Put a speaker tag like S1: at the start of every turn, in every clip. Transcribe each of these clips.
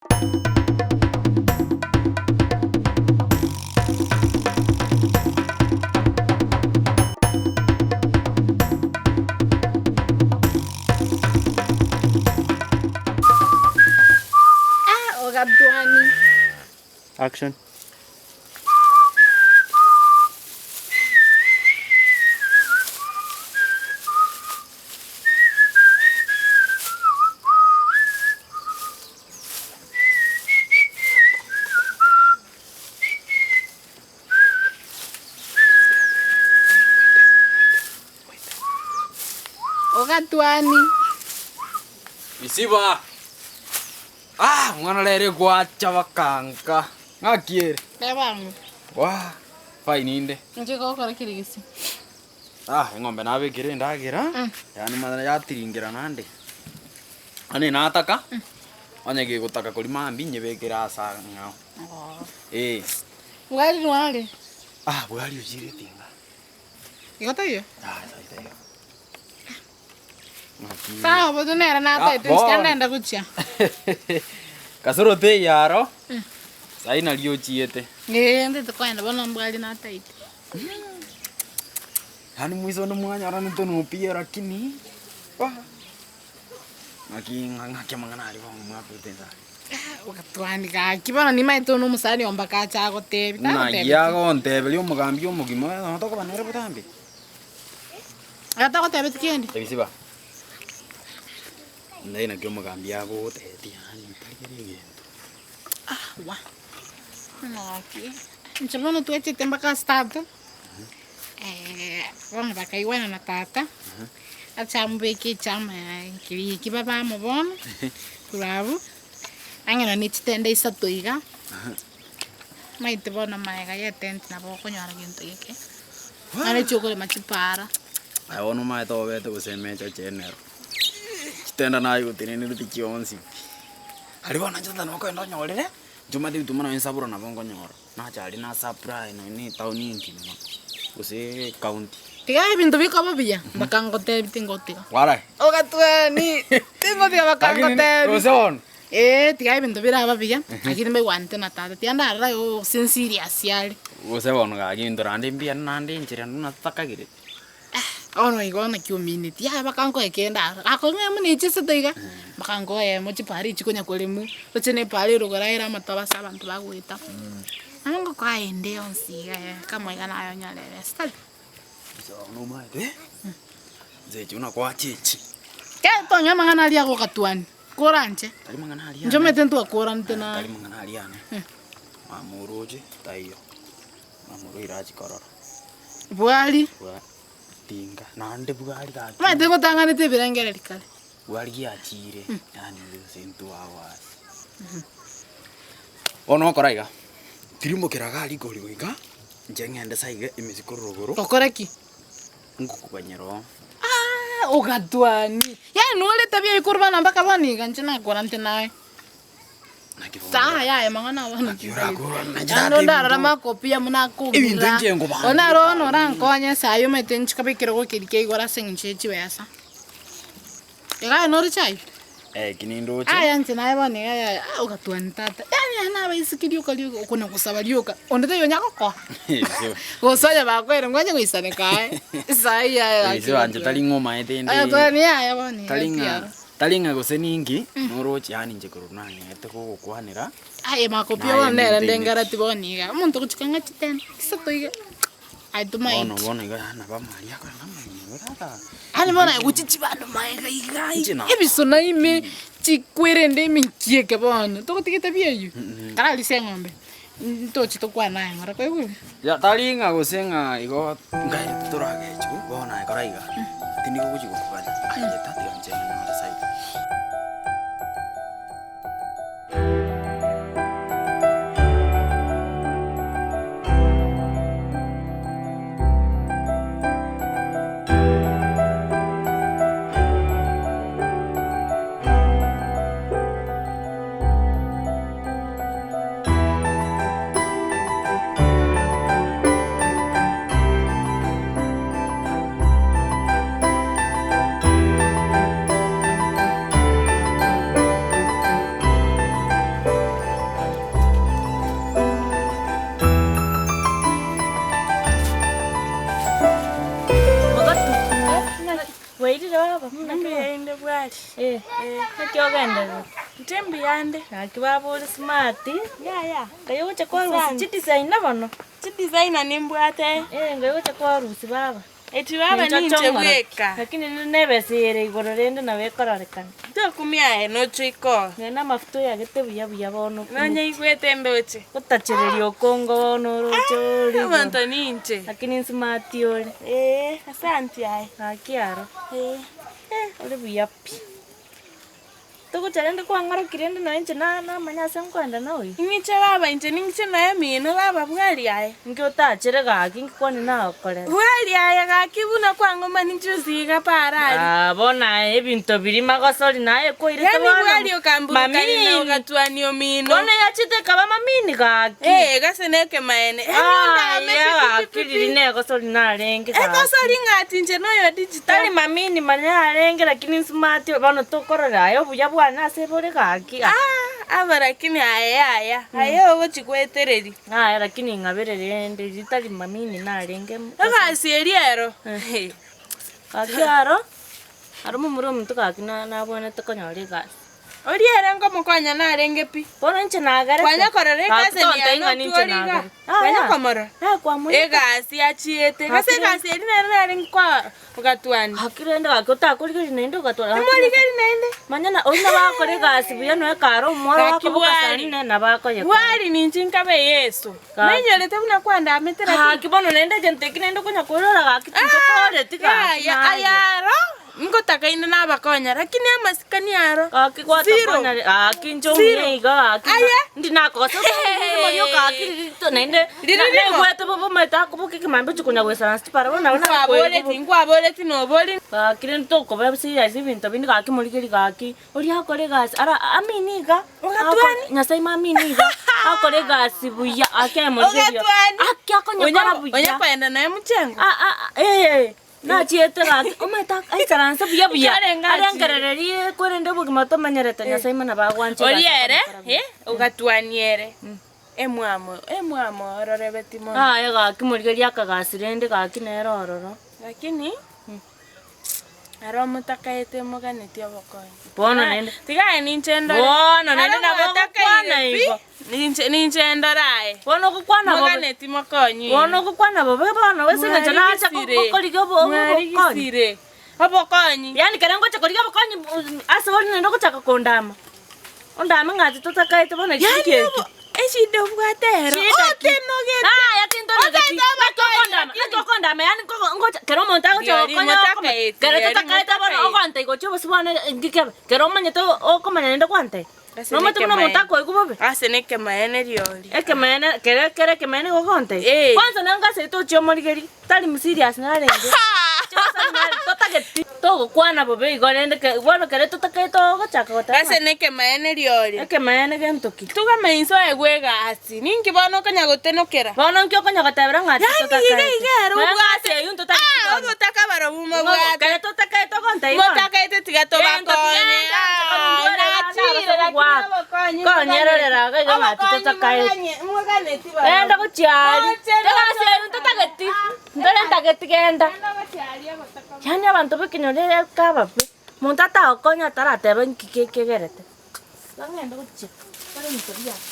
S1: Ah, ogatwani.
S2: Action.
S1: Ogatwani.
S3: Isiba! Ah, omwana rero gwacha bakanka. Ng'aki ere?
S1: Teba ang'o.
S3: Wah, fine inde.
S1: Inche gokora kirigisi.
S3: Ah, eng'ombe nabekire endagera, yaani mara yatiringera naende. Onye nataka, onye gegotaka koria mambia nyebekere ase ang'ao. Eh.
S1: Bwari nware.
S3: Ah, bwari ochire etinga.
S1: Igo taiyo?
S3: Ah, sahi taiyo. Ng'aki.
S1: Sawa bono nere
S3: Ah,
S1: nataete
S3: bono.
S1: nchia ndende gochia.
S3: Kasoro teiyo aro, sahi nario ochiete.
S1: Ee ntete koenda bono mbwari nataete.
S3: Yaani mwiso onde mwanyora ntonopiye lakini wah, ng'aki ng'a ng'aki amang'ana aria bono mwakorete inse aria.
S1: Ogatwani gaki bono nimaete one omosani oo mpaka ache agotebi
S3: Ng'ai
S1: tagotebeti.
S3: agonteberia omogambi omogima nabo tokoba nere botambe.
S1: Aya tagotebeti kende?
S3: Ebisiba, naye naki omogambi agogotebi yaani tari kera egento.
S1: Ah wah, bono gaki, inche bono twachete mpaka ase tata. Bono bakaigwana na tata, ache amobeke echama yaye keria eki babe amo bono, korwa abwo, ang'e nonye na chitende isato iga, omanyete bono magega ya etent nabo okonyora gento geke, nonye chiokorema chipara.
S3: Aye bono omanyete obete gose emecha chenero, chitenda naye gotenenereti chionsi pi. Aria bono inche tata nokogenda onyorere, inche omanyete ebituma nonye nsaburo nabo nkonyora. Nacha aria na supply nonye na etown engima gose ecounty.
S1: Tiga ebinto bikoba buya, mpaka ngotebi tingotiga.
S3: Warae?
S1: Ogatwani, tingotiga mpaka ngotebi.
S3: Gose bono?
S1: Eeh tiga ebinto biraba buya, lakini mbaigwanete na tata, tiga ndarora igo gose nserious are.
S3: Gose bono gaki ebinto naende mbiane naende enchera buna totakagire.
S1: Bono igo naki omineti, yaya mpaka nkoe kende aro, gakong'ea buna echisete iga, mpaka nkoe eyemo chipara echi konya koremwa, roche na epara erogoro ere amatobe ase abanto bagoeta. Nabo ngokoa ende yonsi iga kama iga naye onyore ebesa tari.
S3: Bono omanyete, nse echi buna kwachechi.
S1: Kero tonywa amang'ana aria agokatwania, koranche,
S3: Tari mang'ana aria
S1: inche
S3: ane.
S1: omanyete ntwakoranete naye.
S3: Tari mang'ana aria ane, mama oroche taiyo. Namoroire achie korora.
S1: Bwari.
S3: Bwa tinga naende bwari gaki.
S1: Omanyete gotang'anete ebirengererio kare.
S3: Bwari giachire yaani gose intwe agwo ase. Bono okora iga, tirimokera iga rikori goika, inche ng'ende sa iga emesiko korwa rogoro.
S1: Okore ki?
S3: Ngokoganyera oo.
S1: Aah ogatwani, yaani nore etabia eye korwa bana mpaka bono iga inche nakorante naye. Saha yaye mang'ana abana Naende ndarora makopia buna akomira bono naro bono orankonye esaa omanyete inche nkabe ekerogo keria kia igoro ase eng'encho ya chibesa. Iga aye nore chai? Aya inche naye bono iga yaya ah ogatwani tata, yaani aye nabaiseke rioka rioka okona gosaba rioka, onde taiyo onya gokoa gose onye bakoire ngonya goisaneka aye esaa eyio aye gaki yaya bono iga
S3: Tari ng'a gose ninki, noroche yaani inche korwa nang'ete gogokwanera.
S1: Aye makopia bono nere nde ngarati bono iga, omonto ogochika ng'a chitende isato iga, aye tomaeti.
S3: Bono bono iga yaani nabo amaria akorenda amang'ina tata.
S1: Yaani bono aye gochia chibando maega iga
S3: Inche na-
S1: ebisona ime, chikwerende emekia eke bono, togotiga etabia eywo, kararisia eng'ombe, ntoche tokwane aye ng'ora kwaigure?
S3: Ya tari ng'a gose ng'a igo nkaerete toragechwe, bono aye kora iga, tindi gogochia gokoganya, aye geta tiga inche ng'anyore saidi.
S4: Bwari.
S5: Eh,
S4: Eh.
S5: naki ogendererete?
S4: Inche mbuyande.
S5: Naki baba ore smart.
S4: Yaya.
S5: Ngai ogocha kwarusia
S4: Asante.
S5: chidesigner bono.
S4: Chidesigner nimbwate.
S5: Eh, ngai ogocha kwarusia baba.
S4: Eti baba
S5: Ninche
S4: ninche
S5: chong'oroki.
S4: bweka.
S5: Lakini rende nebesa ere igoro rende nabo ekororekana.
S4: Tokumia aye noche iko.
S5: Nonye na amafuta oyagete buya buya bono okumeti.
S4: Nonyaigwete ndoche.
S5: Gotachereria okongo bono oroche ore igoro.
S4: Abanto ninche.
S5: Lakini nsmart ore.
S4: Ee, asanti aye.
S5: Gaki aro.
S4: Ee.
S5: Eh, ore buya pi. Togocha rende kwang'orokia rende nonya inche na- namanya ase nkoenda na oyo.
S4: Ing'iche baba inche ning'iche nonya mino baba bwari aye.
S5: Inki otachere gaki nkikwani nagokorera.
S4: Bwari aye gaki buna kwang'omani juzi iga para aria.
S5: Ah, bono aye ebinto biria magosori naye kwairete
S4: Yaani
S5: bono.
S4: bwari okamburukania na
S5: Mamini.
S4: ogatwania omino.
S5: Bono yachete ekaba mamini gaki.
S4: Eh, gose nekemaene. Yaani ondame
S5: Aya
S4: pi pi
S5: gaki
S4: pi pi.
S5: riria negosori narenge gaki.
S4: Egosori ng'ati inche noyo digital.
S5: Tari mamini manya arenge lakini nsmart bono tokorora aye obuya bwane ase bore gaki ah.
S4: Ah, aba lakini aye yaya, aye ogochi goetereria.
S5: Aye lakini ing'abere rende riria tari mamini narenge
S4: Egasi eria ero.
S5: Gaki aro, aro momura ominto gaki na nabwenerete konyora egasi.
S4: Oria ere nkomokonya narenge pi.
S5: Bono inche nagerete.
S4: Kwanya korora
S5: Gaki
S4: egasi
S5: tonte
S4: eni
S5: ng'a
S4: yane
S5: ninche
S4: otuore iga.
S5: nagerete.
S4: Kwanya
S5: Aya,
S4: komorora.
S5: eh kwamoita.
S4: Egasi achiete. Gose
S5: Gaki
S4: egasi eria nere narenge kwa ogatwani.
S5: Gaki rende gaki otakorigereria naende ogatwara gaki
S4: Nimorigereria naende.
S5: Manya oyio nabo agokora egasi buya noe kare omworo
S4: Gaki
S5: akoboka saa
S4: bwari.
S5: nne nabo akoyekora.
S4: Bwari ninche nkabe Yeso.
S5: Gaki.
S4: Nainyorete buna kwandamete lakini.
S5: Gaki bono naende egento eki naende okonya koirora gaki tintokoreti gaki
S4: Yaya,
S5: naye.
S4: ayaro ngotaka inde nabakonya lakini amasikani aro.
S5: Gaki
S4: Zero.
S5: gwatokonya gaki inche omuya
S4: Zero.
S5: iga gaki
S4: Aye.
S5: ndi nakogosa ririmo rioka gaki ririto naende
S4: Riri
S5: na-
S4: rimo.
S5: naigwete bobe omanyete akoboka ekemambia ochia konya goisaransa chibarabara nabo
S4: Nkwaboreti,
S5: nakoigwa
S4: nkwaboreti nobori.
S5: Gaki rende tokoba serious ebinto binde gaki morigerie gaki, oria akore egasi ara amini iga,
S4: Ogatwani.
S5: Nyasaye mamini iga, akore egasi buya ake morigerie,
S4: Ogatwani.
S5: ake akonyekora
S4: Onya
S5: buya.
S4: koenda naye mochengo.
S5: Ah, ah, eh, nachiete gaki, omanyete aikaranse buya buya,
S4: Ekarenge achire.
S5: arengerererie kwerende obogima tomenyerete Nyasaye mana bagwanche egasi
S4: Oria ere,
S5: akonyekora buya.
S4: eh, ogatwani ere. Emwamo, emwamo ororebeti mono.
S5: Aye gaki morigerie akagasi rende gaki nere ororo.
S4: Lakini, aro motakaete moganetie obokonyi.
S5: Bono naende.
S4: Tiga aye ninche ndore.
S5: Bono naende
S4: Aro
S5: nabo ogokwana
S4: mwatakaire pi,
S5: igo.
S4: Ninche ninche ndore aye.
S5: Bono ogokwana bobe.
S4: Moganeti mokonyi.
S5: Bono ogokwana bobe bono ase eng'encho nacha korigia obokonyi.
S4: Mwarigisire. Obokonyi.
S5: Yaani kere ngocha korigia obokonyi ase ore naende ogochaka kondama. Ondame ng'a ati totakaete bono eki
S4: Yaani
S5: ki eki.
S4: obo eshida obwate ero.
S5: Shida ki?
S4: Otenogete.
S5: Aya tintonogeti.
S4: Otete
S5: Naki
S4: obokonyi
S5: okondama,
S4: lakini.
S5: naki okondama yaani nkogo ngocha kera omonto agocha
S4: Riori
S5: gokonya okome
S4: motakaeti,
S5: kere
S4: riori
S5: totakaete bono
S4: motakaeti.
S5: ogontebia gochia obosio bwane nki kebe. Kere omanyete okomanya naende gwantebia.
S4: Ase
S5: Nomanyete buna omonto
S4: nekemaene.
S5: akoigwa bobe?
S4: Ase nekemaene riori.
S5: Ekemaene kere kere ekemaene igo ogontebia?
S4: Eh.
S5: Kwanza nanga ase tochia omorigereria, tari mserious narenge. Totageti togokwana bobe igo rende ke bono kere totakaete ogochaka goteba
S4: Ase nekemaene riori.
S5: Ekemaene gento ki?
S4: Tugama inse oegwe egasi. Ninki bono okonya gotenokera?
S5: Bono nki okonya gotebera ng'a
S4: Yaani iga
S5: totakaete?
S4: iga ere
S5: Nonya
S4: obwate.
S5: ng'asi eyio ntotageti
S4: Ah,
S5: bono.
S4: obotaka barobwo
S5: Ng'o
S4: mobwate.
S5: kere totakaete ogontebia bono.
S4: Motakaete tiga tobakonye.
S5: Konyerorera iga iga ng'a titotakaeti. Genda gochia aria. Egasi eyio ntotageti, ntore ntageti genda. Yaani abanto b'ekenyoro eke ababe, monto atagokonya atarateba nki kegerete. Iga ng'ende gochia, nkore ebinto biane.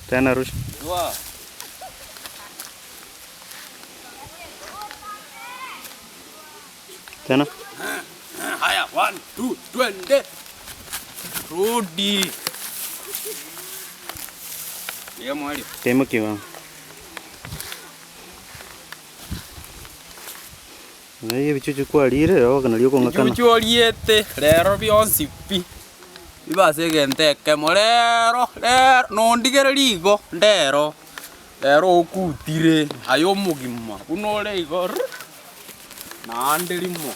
S2: Tena rusha. Tena.
S3: Haya, one, two, twende. Rudi. Iga mwari.
S2: Kaimoki bono. Naye ebichuchu kwarire, oboke nario okong'akana.
S3: Ebichuchu oriete rero bionsi pi. Ibe ase egento ekemo rero rero nondigereria igo ndero, rero okutire aye omogima buna ore igo rr, naende rimo.